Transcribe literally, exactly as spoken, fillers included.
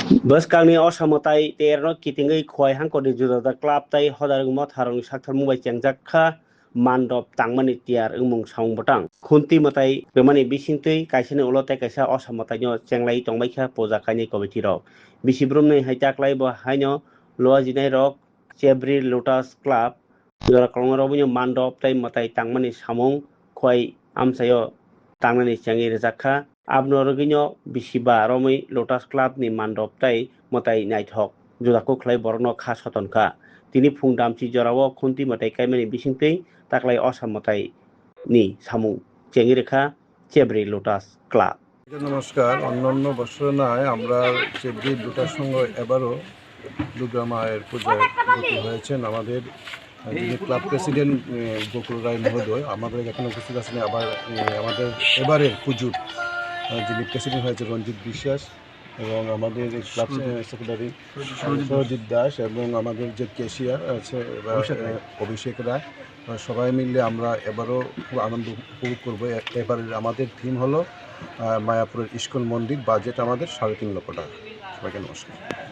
Bwskangni osa mwtai tei erno kitingwi Khowai hangkorni juda juda club tei hodar wngma tharongni sakthormung bai chengjak kha mandop tangmani tiyar wngmung samung bwtang. Khunti mwtai rwmani bisingtwi kaisani ulo tei kaisa osa mwtaino chenglai tongbaikha puja kainai committee rok. Bisi brumni hai taklai bo haino luajinairok Chebri Lotus Club jora kwlwng romwino mandop tei mwtai tangmani samung Khowai amchaio tangnani chengwi rwjak kha. Abno rwgwino bisi ba romwi Lotus Club ni mandop tei mwtai naithok juda kuk khlai borokno kha soton kha. Tini phung damchi jorao khunti mwtai kaimani bisingtwi taklai osa mwtai ni samung chengwi rwkha Chebri Lotus Club. নমস্কার। অন্যান্য বছর নয়, আমরা চেবড়ি দুটার সঙ্গে এবারও দুর্গা মায়ের পূজায় ব্রতী হয়েছেন আমাদের, আহ, যিনি ক্লাব প্রেসিডেন্ট, আহ, গোকুল রায় মহোদয় আমাদের এখানে উপস্থিত আছেন। আবার, আহ, আমাদের এবারের পুজোর, আহ, যিনি প্রেসিডেন্ট হয়েছে রঞ্জিত বিশ্বাস এবং আমাদের ক্লাব সে-, সেক্রেটারি সরজিৎ দাস এবং আমাদের যে ক্যাশিয়ার আছে, এবার, অভিষেক রায়। আহ, অভিষেক রায়। আহ, সবাই মিলে আমরা এবারও খুব আনন্দ উপভোগ করবো। এ-, এবারের আমাদের থিম হলো, আহ, মায়াপুরের ইস্কন মন্দির। বাজেট আমাদের সাড়ে তিন লক্ষ টাকা। সবাইকে নমস্কার।